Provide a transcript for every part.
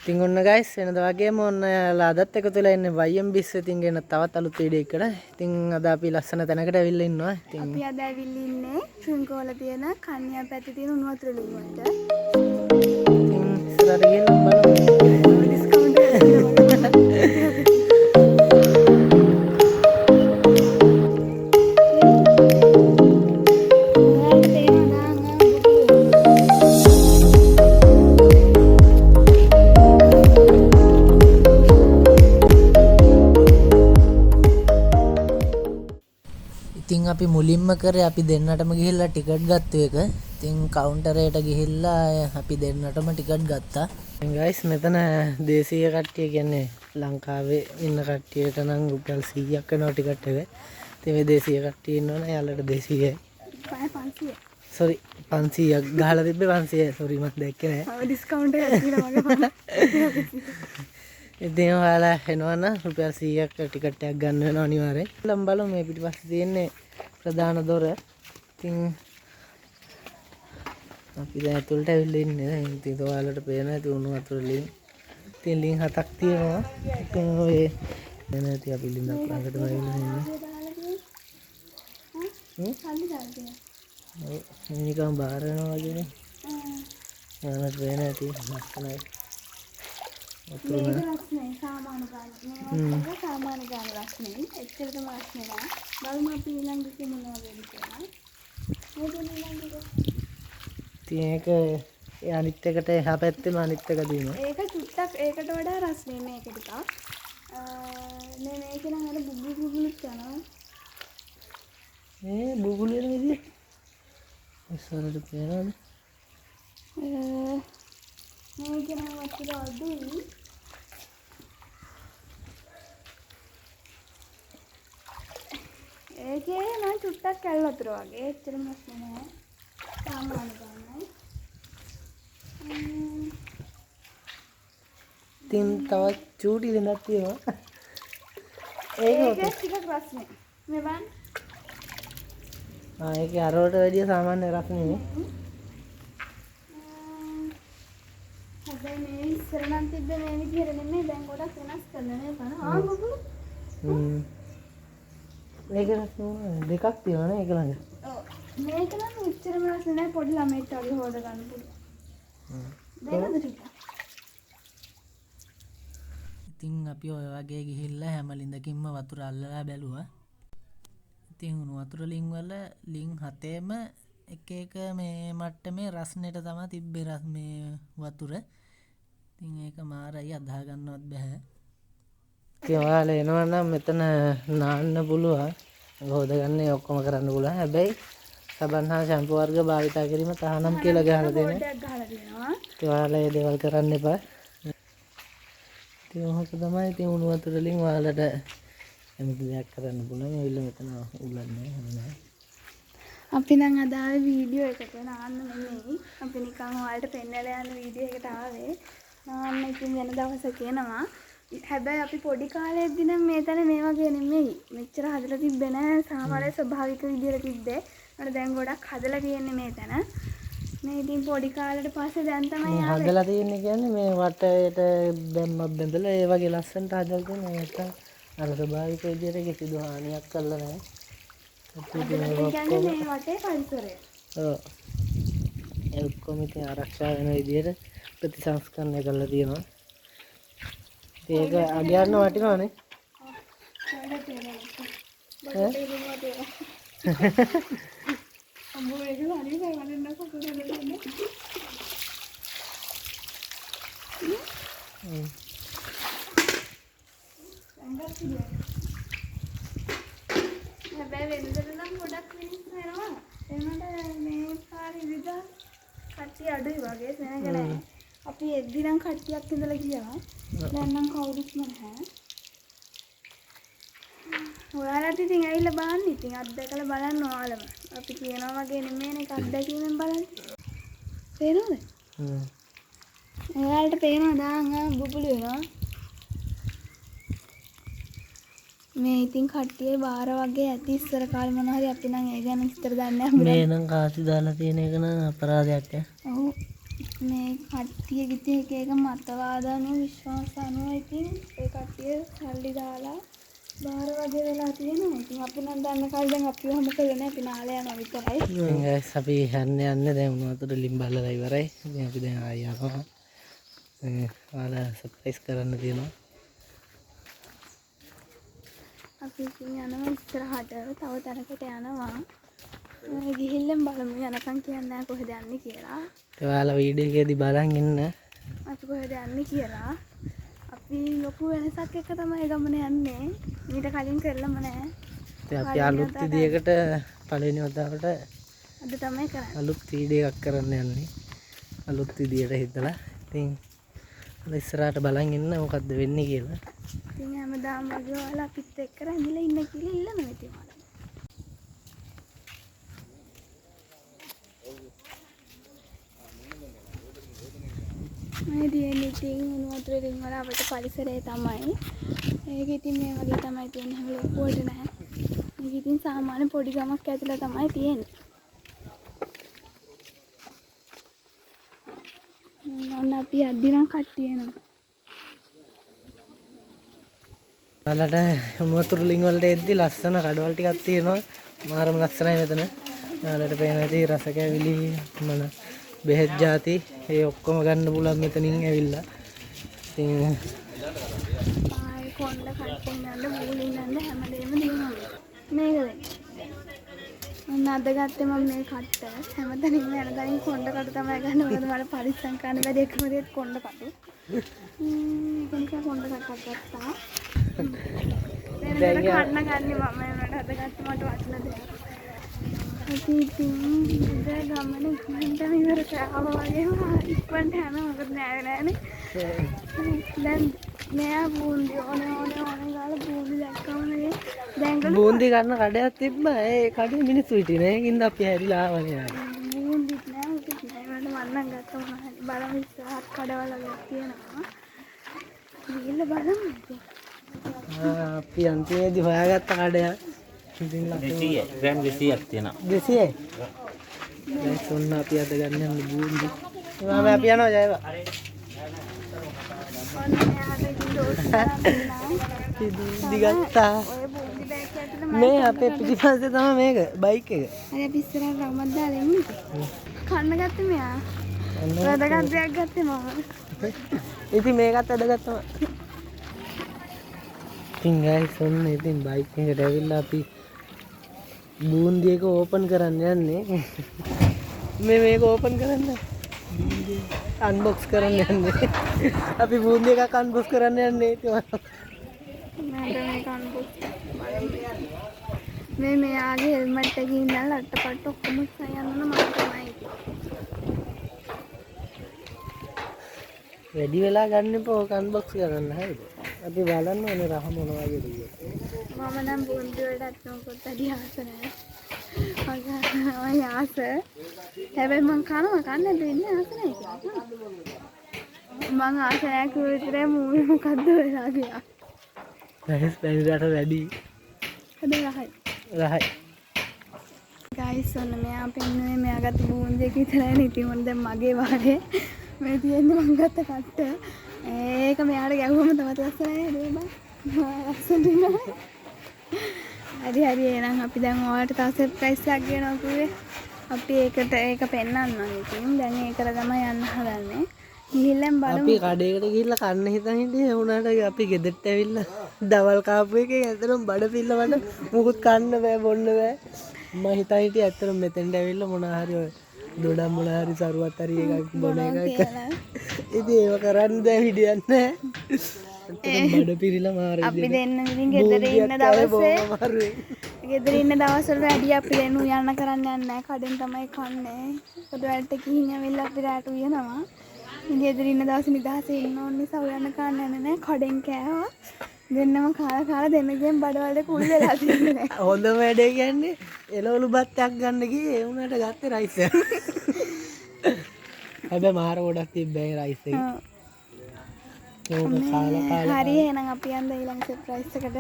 ඉතින් ඔන්න ගයිස් වෙනද වගේම ඔන්න ඔයාලා අදත් එකතු වෙලා ඉන්නේ YMBS වෙතින් ගෙන තවත් අලුත් වීඩියෝ එකකට. ඉතින් අද අපි ලස්සන තැනකට ඇවිල්ලා ඉන්නවා. ඉතින් අපි අද ඇවිල්ලා ඉන්නේ ශෘංගෝල තියෙන කන්‍යා පැත්තේ තියෙන උණු වතුර ලිං වලට. ඉතින් ඉස්සරහට ගිහින් බලමු. ඩිස්කවුන්ට් එකක් තියෙනවා. ඔයාලට පේනවා දාන් ආ බුබුලු. ඉතින් අපි මුලින්ම කරේ අපි දෙන්නටම ගිහිල්ලා ටිකට් ගත්ත එක. ඉතින් කවුන්ටරයට ගිහිල්ලා අපි දෙන්නටම ටිකට් ගත්තා. ඉතින් ගයිස් මෙතන දේශීය කට්ටිය කියන්නේ ලංකාවේ ඉන්න කට්ටියට නම් රුපියල් 100ක් වෙනවා ටිකට් එක. ඉතින් මේ දේශීය කට්ටිය ඉන්නවනේ එයාලට 200යි. 500. සෝරි 500ක් ගහලා තිබ්බේ 500යි. සෝරි මං දැක්කේ නෑ. ඔව් ඩිස්කවුන්ට් එකක් තියෙනවා මගේ ෆෝන්. ඉතින් ඔයාලා එනවනම් රුපියල් 100ක් ටිකට් එකක් ගන්න වෙනවා අනිවාර්යෙන්. ලම් බලමු මේ පිටිපස්සේ තියෙන්නේ ප්‍රධාන දොර. ඉතින් අපි දැන් ඇතුළට ඇවිල්ලා ඉන්නේ. දැන් ඉතින් ඔයාලට පේනවා ඇති උණු වතුර ලින්. ඉතින් ලින් හතක් තියෙනවා. ඉතින් ඔය එන ඇති අපි ලින්දක් ළඟටම ඇවිල්ලා ඉන්නේ. සල්ලි දාලා තියෙනවා. ඔව් මේ නිකන් බාර වෙනවා වගේනේ. ඔයාලට පේනවා ඇති ලස්සනයි. වතුර මේක නෑ. රස්නේ සාමාන්‍ය ගාන. මේ වතුර සාමාන්‍ය ගාන රස්නේ. එච්චරටම රස්නේ නෑ. බලමු අපි ඊළඟ එක මොන වගේද කියලා. මේක ඊළඟ එක. ඉතින් ඒක ඒ අනිත් එකට එහා පැත්තෙම අනිත් එක තියෙනවා. ඒක චුට්ටක් ඒකට වඩා රස්නේ මේක ටිකක්. මේ මේක නම් අර බුබුලු බුබුලුත් යනවා. මේ බුබුලු වෙන විදිය ඉස්සරහට පේනවද? මේක නම් වතුර අඩුයි. ඒකේ නම් චුට්ටක් කැල් වතුර වගේ. එච්චරම රස්නේ නෑ. සාමාන්‍ය ගානයි. ඉතින් තවත් චූටි ලිඳක් තියෙනවා. ඒක ඒක ටිකක් රස්නේ. මේ බලන්න. ආ ඒකේ අරවට වැඩිය සාමාන්‍ය රස්නේ නේ. හැබැයි මේ ඉස්සර නම් තිබ්බේ මේ විදිහට නෙමෙයි. දැන් ගොඩක් වෙනස් කරලා නේ බලන්න. ආ බුබුලු. මේක රස්නේ මොනවද? දෙකක් තියෙනවා නේ ඒක ළඟ. ඔව්. මේක නම් එච්චරම රස්නේ නෑ. පොඩි ළමයිට වගේ හොද ගන්න පුළුවන්. දෙන්නද ටිකක්? ඉතින් අපි ඔය වගේ ගිහිල්ලා හැම ලිඳකින්ම වතුර අල්ලලා බැලුවා. ඉතින් උණු වතුර ලින් වල ලින් හතේම එක එක මේ මට්ටමේ රස්නෙට තමයි තිබ්බේ මේ වතුර. ඉතින් ඒක මාරයි අදහා ගන්නවත් බැහැ. ඉතින් ඔයාලා එනවා නම් මෙතන නාන්න පුළුවන්. හොදගන්න ඒ ඔක්කොම කරන්න පුළුවන්. හැබැයි සබන් හා ෂැම්පූ වර්ග භාවිතා කිරීම තහනම් කියලා ගහලා දෙනවා. බෝඩ් එකක් ගහලා තියෙනවා. ඉතින් ඔයාලා මේ දේවල් කරන්න එපා. ඉතින් ඔහොම තමයි ඉතින් උණු වතුර වලින් ඔයාලට කැමති දෙයක් කරන්න පුළුවන්. ඇවිල්ලා මෙතන උලක් නෑ, හැම නෑ. අපි නම් අද ආවේ වීඩියෝ එකට නාන්න නෙමෙයි. අපි නිකන් ඔයාලට පෙන්නලා යන වීඩියෝ එකට ආවේ. නාන්න ඉතින් වෙන දවසක එනවා. හැබැයි අපි පොඩි කාලේදී නම් මේ තැන මේ වගේ නෙමෙයි. මෙච්චර හදලා තිබ්බේ නෑ. සාමාන්‍ය ස්වභාවික විදියට තිබ්බේ. මට දැන් ගොඩක් හදලා තියෙන්නේ මේ තැන. මේ ඉතින් පොඩි කාලේට පස්සේ දැන් තමයි මේ ආවේ. හදලා තියෙන්නේ කියන්නේ මේ වටේට බැම්මක් බැඳලා ඒ වගේ ලස්සනට හදලා තියෙනවා. නැත්තම් අර ස්වභාවික විදියට කිසිදු හානියක් කරලා නෑ. අපි ඉතින් හදලා ඒවා කියන්නේ ඔක්කොම මේ වටේ පරිසරය. ඔව්. ඒ ඔක්කොම ඉතින් ආරක්ෂා වෙන විදියට ප්‍රතිසංස්කරණය කරලා තියෙනවා. ඉතින් ඒක අගයන්න වටිනවනේ. ටොයිලට් එක බලන්න. බඩට එළුවා තියෙනවා. අම්මෝ ඒක හරියට වටින්න කොහොමද දන්නේ? හැබැයි වෙනදට නම් ගොඩක් මිනිස්සු එනවා. ඒ වුණාට මේ පාර ඉරිදා කට්ටිය අඩුයි වගේ සෙනග නෑ. අපි එද්දි නම් කට්ටියක් ඉඳලා ගියා. දැන් නම් කවුරුත්ම නැහැ. ඔයාලත් ඉතින් ඇවිල්ලා බලන්න. ඉතින් අත්දැකලා බලන්න ඔයාලම. අපි කියනවා වගේ නෙමෙයිනේ ඒක අත්දැකීමෙන් බලන්න. පේනවද? ඔයාලට පේනවද? දාන් ආ බුබුලු වෙනවා. මේ ඉතින් කට්ටිය බාර වගේ ඇති ඉස්සර කාලේ මොන හරි අපි නම් ඒ ගැන විස්තර දන්නේ නැහැ. මේ නම් කාසි දාලා තියෙන එක නම් අපරාධයක් ඈ. ඔව්. මේ කට්ටිය ඉතින් එක එක මතවාද අනුව විශ්වාස අනුව ඉතින් ඒ කට්ටිය සල්ලි දාලා බාර වගේ වෙලා තියෙනවා. ඉතින් අපි නම් දන්න කාලේ දැන් අපි ඔහොම කළේ නෑ. අපි නාලා යනවා විතරයි. ඉතින් ගයිස් අපි යන්න යන්න දැන් උණු වතුර ලින් බලලා ඉවරයි. ඉතින් අපි දැන් ආයි යනවා. ඔයාලා සර්ප්‍රයිස් කරන්න තියෙනවා. අපි ඉතින් යනවා ඉස්සරහට තව තැනකට යනවා. ගිහිල්ලම බලමු, යනකම් කියන්නේ නෑ කොහෙද යන්නේ කියලා. ඒ ඔයාලා වීඩියෝ එකේදී බලන් ඉන්න අපි කොහෙද යන්නේ කියලා. අපි ලොකු වෙනසක් එක්ක තමයි ගමන යන්නේ. මීට කලින් කරලම නෑ. ඉතින් අපි අලුත් විදියකට පළවෙනි වතාවට අද තමයි කරන්නේ. අලුත් වීඩියෝ එකක් කරන්න යන්නේ. අලුත් විදියට හිතලා. ඉතින් ඉස්සරහට බලන් ඉන්න මොකද්ද වෙන්නේ කියලා. ඉතින් හැමදාම වගේ ඔයාලා අපිත් එක්ක රැඳිලා ඉන්න කියලා ඉල්ලනවා ඉතින් ඔයාලා. මේ තියෙන්නේ ඉතින් උණු වතුර රින් වල අපිට පරිසරය තමයි. ඒක ඉතින් මේ වගේ තමයි තියෙන්නේ. හැම ලොකුවට නෑ. මේක ඉතින් සාමාන්‍ය පොඩි ගමක් ඇතුළේ තමයි තියෙන්නේ. ඔන්න අපි යද්දි නම් කට්ටිය එනවා. ඔයාලට උණු වතුර ලින් වලට එද්දි ලස්සන කඩවල් ටිකක් තියෙනවා. මාරම ලස්සනයි මෙතන. ඔයාලට පේන ඇති රස කැවිලි මොන බෙහෙත් ජාති ඒ ඔක්කොම ගන්න පුළුවන් මෙතනින් ඇවිල්ලා. ඉතින් ආයේ කොණ්ඩ කට්ටෙන් යන්න බූලින් යන්න හැමදේම තියෙනවා. මේක දෙන්න. ඔන්න අද ගත්තේ මම මේ කට්ට. හැමතැනින්ම යන තැනින් කොණ්ඩ කටු තමයි ගන්න. මොකද මට පරිස්සම් කරන්න බැරි එකම දේත් කොණ්ඩ කටු. ඒක නිසා කොණ්ඩ කට්ටක් ගත්තා. වෙනදට කන්න ගන්නේ මම. ඒකට අද ගත්තේ මට වටින දෙයක්. අපි ඉතින් ඉතින් ගමන ඉක්මනටම ඉවර කරාම වගේම ඉක්මනට යනවා. මොකද නෑ නෑනේ. දැන් මෙයා බූන්දි ඕනේ ඕනේ ඕනේ ගාලා බූන්දි දැක්කම නේ දැන් ගන්න බූන්දි ගන්න කඩයක් තිබ්බා. ඒ කඩේ මිනිස්සු හිටියේ නෑ. ඒකින්ද අපි හැරිලා ආවනේ ආයේ. බූන්දිත් නෑ මොකද නෑ. මට මන්නම් ගත්ත මොනවා හරි බලමු ඉස්සරහත් කඩවල වගේ තියෙනවා. ගිහිල්ලා බලමු ඉතින්. අපි අන්තිමේදී හොයාගත්ත කඩයක්. ඉතින් 200 ග්‍රෑම් 200ක් තියෙනවා. 200යි. ගයිස් ඔන්න අපි අද ගන්න යන්නේ බූන්දි. මාම අපි යනවා ජයවා. ඔන්න මෙයාට ඉතින් දෝෂ කරන්න අපි බූන්දි ගත්තා. ඔය බූන්දි බෑග් ඇතුලේ මම මේ අපේ පිටිපස්සේ තමයි මේක බයික් එක. හරි අපි ඉස්සරහට රවුමක් දාලා එමු ඉතින්. කන්න ගත්තේ මෙයා. වැදගත් දෙයක් ගත්තේ මම. ඉතින් මේකත් වැදගත් තමයි. ඉතින් ගයිස් ඔන්න ඉතින් බයික් එකට ඇවිල්ලා අපි බූන්දි එක ඕපන් කරන්න යන්නේ. මේ මේක ඕපන් කරන්න අන්බොක්ස් කරන්න යන්නේ. අපි බූන්දි එකක් අන්බොක්ස් කරන්න යන්නේ. ඉතින් මට මේක අන්බොක්ස් මේ මෙයාගේ හෙල්මට් එකේ ඉඳන් ලට්ටපට්ට ඔක්කොම උස්සන් යන්න මම තමයි ඉතින්. වැඩි වෙලා ගන්න එපා ඕක අන්බොක්ස් කරන්න හරිද? අපි බලන්න ඕනේ රහ මොන වගේද කියලා. මම නම් බූන්දි වලට අත්නම පොත් අඩි ආස නෑ. මම ආස. හැබැයි මං කනවා කන්න දෙන්නේ ආස නෑ කියලා. මං ආස නෑ කිව්ව විතරයි මූවි මොකද්ද වෙලා ගියා. ගයිස් බැනිරට වැඩි. හැබැයි රහයි. රහයි. ගයිස් ඔන්න මෙයා පෙන්නුවේ මෙයා ගත්ත බූන්දි එක විතරයි නේ. ඉතින් ඔන්න දැන් මගේ වාරේ මේ තියෙන්නේ මං ගත්ත කට්ට. ඒක මෙයාට ගැහුවම තවත් ලස්සනයි නේද බං? ලස්සනට ඉන්නවා. හරි හරි එහෙනම් අපි දැන් ඔයාලට තව සර්ප්‍රයිස් එකක් ගේනවා කිව්වේ. අපි ඒකට ඒක පෙන්නන්නම් ඉතින්. දැන් ඒකට තමයි යන්න හදන්නේ. ගිහිල්ලා බලමු. අපි කඩේකට ගිහිල්ලා කන්න හිතන් හිටියේ. ඒ වුණාට අපි ගෙදරට ඇවිල්ලා දවල් කාපු එකේ ඇත්තටම බඩ පිල්ල මට මොකුත් කන්න බෑ බොන්න බෑ. මම හිතන් හිටියේ ඇත්තටම මෙතෙන්ට ඇවිල්ලා මොන හරි ඔය දොඩම් මොන හරි සරුවත් හරි එකක් බොන එකක්. ඉතින් ඒව කරන්න දැන් විදියක් නෑ. ඇත්තටම බඩ පිරිලා මාර අපි දෙන්න ඉතින් ගෙදර ඉන්න දවසේ ගෙදර ඉන්න දවස්වල වැඩි අපි දෙන්න උයන්න කරන්න යන්නේ නෑ. කඩෙන් තමයි කන්නේ. පොඩි වැඩට ගිහින් ඇවිල්ලා අපි රැට උයනවා. ඉතින් ගෙදර ඉන්න දවසේ නිදහසේ ඉන්න ඕන නිසා උයන්න කරන්න යන්නේ නෑ. කඩෙන් කෑවා. දෙන්නම කාලා කාලා දෙන්නගෙන් බඩවල කුල් වෙලා තියෙන්නේ. හොඳම වැඩේ කියන්නේ එළවලු බත් එකක් ගන්න ගියේ. ඒ වුණාට ගත්තේ රයිස් එක. හැබැයි මාර ගොඩක් තිබ්බේ රයිස් එක. ඒක කාලා කාලා හරි එහෙනම් අපි යන්න ඊළඟ සර්ප්‍රයිස් එකට.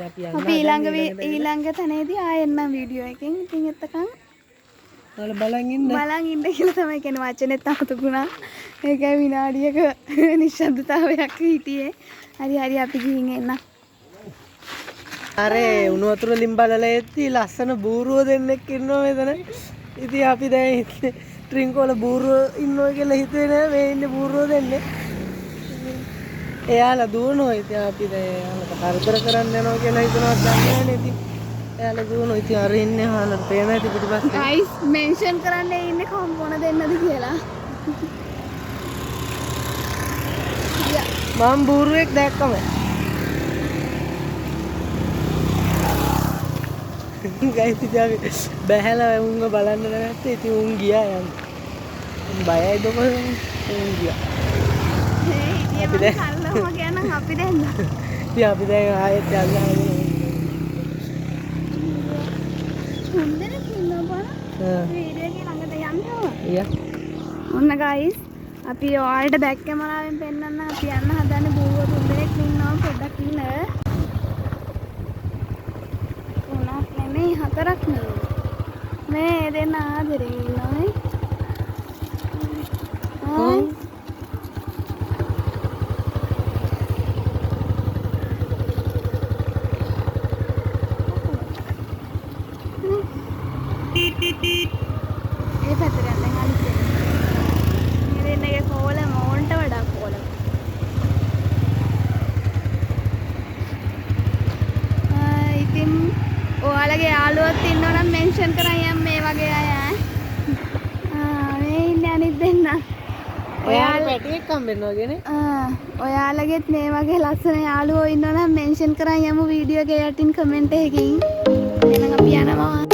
අපි අපි ඊළඟ තැනේදී ආයෙ එන්නම් වීඩියෝ එකෙන්. ඉතින් එතකන් ඔයාලා බලන් ඉන්න. බලන් ඉන්න කියලා තමයි කියන්නේ, වචනේත් අමතකුණා. ඒකයි විනාඩියක නිශ්ශබ්දතාවයක් හිටියේ. හරි හරි අපි ගිහින් එන්න. අර උණු වතුර ලින් බලලා එද්දි ලස්සන බූරුවෝ දෙන්නෙක් ඉන්නවා මෙතන. ඉතින් අපි දැන් ට්‍රින්කෝල බූරුවෝ ඉන්නවා කියලා හිතුවේ නෑ. මේ ඉන්නේ බූරුවෝ දෙන්නෙක්. එයාලා දුවනවා. ඉතින් අපි දැන් එයාලට කරදර කරන්න යනවා කියලා හිතනවත් දන්නේ නෑනේ. ඉතින් එයාලා දුවනවා. ඉතින් අර ඉන්නේ ඔයාලට පේන ඇති පිටිපස්සේ. ගයිස් මෙන්ෂන් කරන්න ඉන්නේ කොම්පොන දෙන්නද කියලා. මම බූරුවෙක් දැක්කම. ගයිස් ඉතින් අපි බැහැලා උන්ව බලන්න නැත්තේ. ඉතින් උන් ගියා යන්න. උන් බයයි දොකෝ උන් ගියා. අපි දැන් කල්ලම කියනනම් අපි දෙන්න. ඉතින් අපි දැන් ආයෙත් යන්න හදනවා. තුන් දෙනෙක් ඉන්නවා බලන්න. වීඩියෝ එකේ ළඟට යන්න ඕන. යා. ඔන්න ගයිස් අපි ඔයාලට බෑක් කැමරාවෙන් පෙන්නන්න අපි යන්න හදන්නේ. බූරුව තුන් දෙනෙක් ඉන්නවා, පොඩ්ඩක් ඉන්න. තුනක් නෙමෙයි හතරක් නෙමෙයි. මේ දෙන්න ආදරෙන් ඉන්නවා නේ. හායි. ඒ පැත්තට යන්න දැන් අනිත් දෙන්න. මේ දෙන්නගේ කෝලම ඕන්ට වඩා කෝලම. ඉතින් ඔයාලගේ යාළුවොත් ඉන්නවා නම් මෙන්ෂන් කරන් යන්න මේ වගේ අය ඈ. මේ ඉන්නේ අනිත් දෙන්න. ඔයාලා පැටියෙක් හම්බෙනවා වගේනේ. ඔයාලගෙත් මේ වගේ ලස්සන යාළුවෝ ඉන්නවා නම් මෙන්ෂන් කරන් යමු වීඩියෝ එකේ යටින් කමෙන්ට් එකකින්. එහෙනම් අපි යනවා.